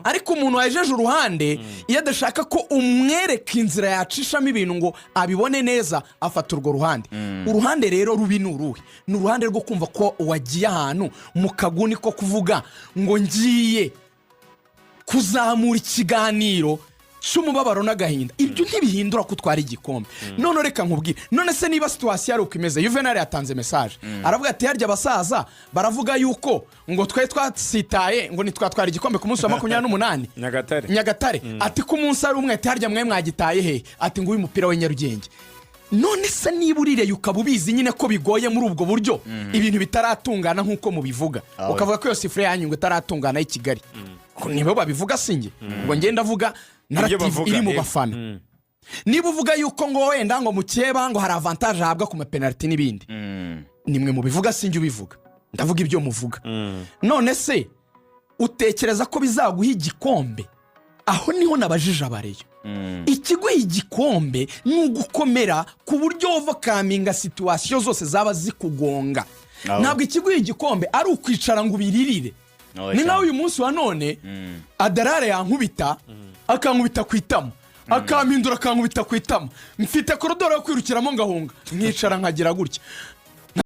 Ariko umuntu wajeje uruhande, iyo adashaka ko umwereka inzira yacishamo ibintu ngo abibone neza, afata urwo ruhande. Uruhande rero rubi ni uruhe? Ni uruhande rwo kumva ko wagiye ahantu mu kaguni ko kuvuga ngo ngiye kuzamura ikiganiro cy'umubabaro n'agahinda. Ibyo ntibihindura ko utwara igikombe. None reka nkubwire, none se niba situation ari uko imeze, Juvenal yatanze message, aravuga ati: "Harya abasaza baravuga yuko ngo twe twasitaye, ngo ntitwatwara igikombe ku munsi wa 28." Nyagatare. Nyagatare. Ati ko umunsi ari umwe, ati harya mwe mwagitaye he? Ati nguyu umupira wa Nyarugenge. None se niba urireye, ukaba ubizi nyine ko bigoye muri ubwo buryo, ibintu bitaratungana nk'uko mubivuga, ukavuga ko iyo sifure yanyu ngo itaratungana y'i Kigali, ko nibo babivuga, sinjye ubwo ngenda avuga narrative bavuga, iri mu bafana. Niba uvuga yuko ngo wenda ngo mukeba ngo hari avantage ahabwa ku mapenaliti n'ibindi, nimwe mubivuga, sinjye ubivuga, ndavuga ibyo muvuga. None se utekereza ko bizaguha igikombe? Aho niho nabajije abareyo. Ikiguha igikombe ni ugukomera ku buryo overcominga situation zose zaba zikugonga. Ntabwo ikiguha igikombe ari ukwicara ngo ubiririre. Ni nawe uyu munsi wa none adarare yankubita, akankubita ku itama, akampindura, akankubita ku itama, mfite corridor yo kwirukiramo ngahunga, nkicara nkagira gutya.